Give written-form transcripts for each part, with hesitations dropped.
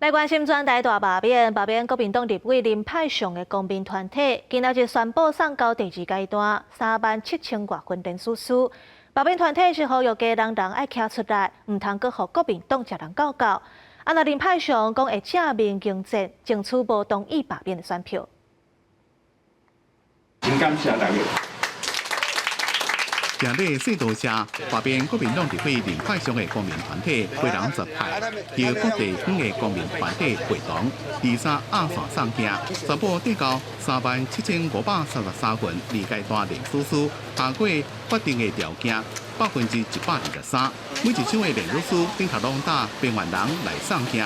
來關心全台大罷免，罷免國民黨立委林派祥的公民團體，今仔日宣布送交第二階段3萬7千外份連署書。罷免團體是呼籲基隆人愛徛出來，毋通閣予國民黨食人狗狗。啊，若林派祥講會正面迎戰，爭取無同意罷免的選票。真感謝大家。今日四多謝罷免國民黨立委林派祥的公民團體基隆十派，由各地方的公民團體會同，二三壓線送件，全部遞交37,533份二階段連署書，超過法定的條件123%。每一張的連署書頂頭攏打邊緣人來送件。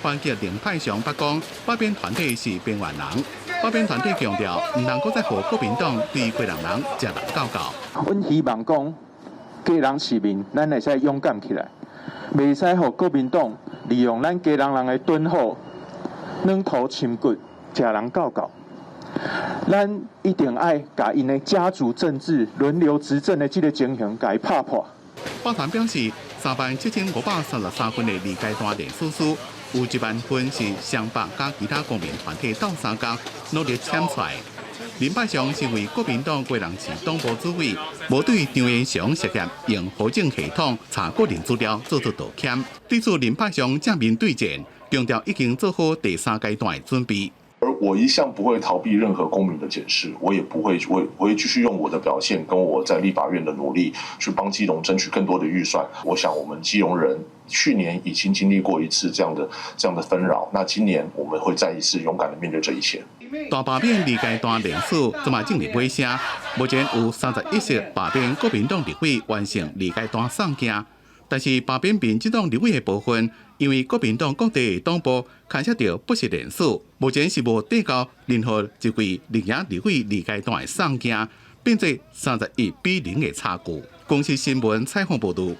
反擊林派祥捌講，罷免團體是邊緣人。罷免團體強調，毋通閣再予國民黨對基隆人食人狗狗。阮希望講，基隆市民，咱會使勇敢起來，袂使予國民黨利用咱基隆人的敦厚、軟土深骨，食人狗狗。咱一定愛共𪜶的家族政治輪流執政的這个情形，共伊拍破。包團表示，37,533份的二階段連署書，有1萬份是雙北佮其他公民團體鬥相共努力簽出來。林派祥身為國民黨基隆市黨部主委，無對張彥雄涉嫌用戶政系統查個人資料做出道歉。對此林派祥正面對戰，強調已經做好第三階段的準備。而我一向不會逃避任何公民的檢視，我也不會，我會繼續用我的表現跟我在立法院的努力，去幫基隆爭取更多的預算。我想，我們基隆人去年已經經歷過一次這樣的紛擾，那今年我們會再一次勇敢的面對這一切。大罷免二階段連署這馬進入尾聲，目前有31席罷免國民黨立委完成二階段送件，但是罷免民進黨立委的部分，因為國民黨各地黨部牽涉著不實連署，目前是無遞交任何一位綠營立委二階段的送件，變做31比0的差距。公視新聞採訪報導。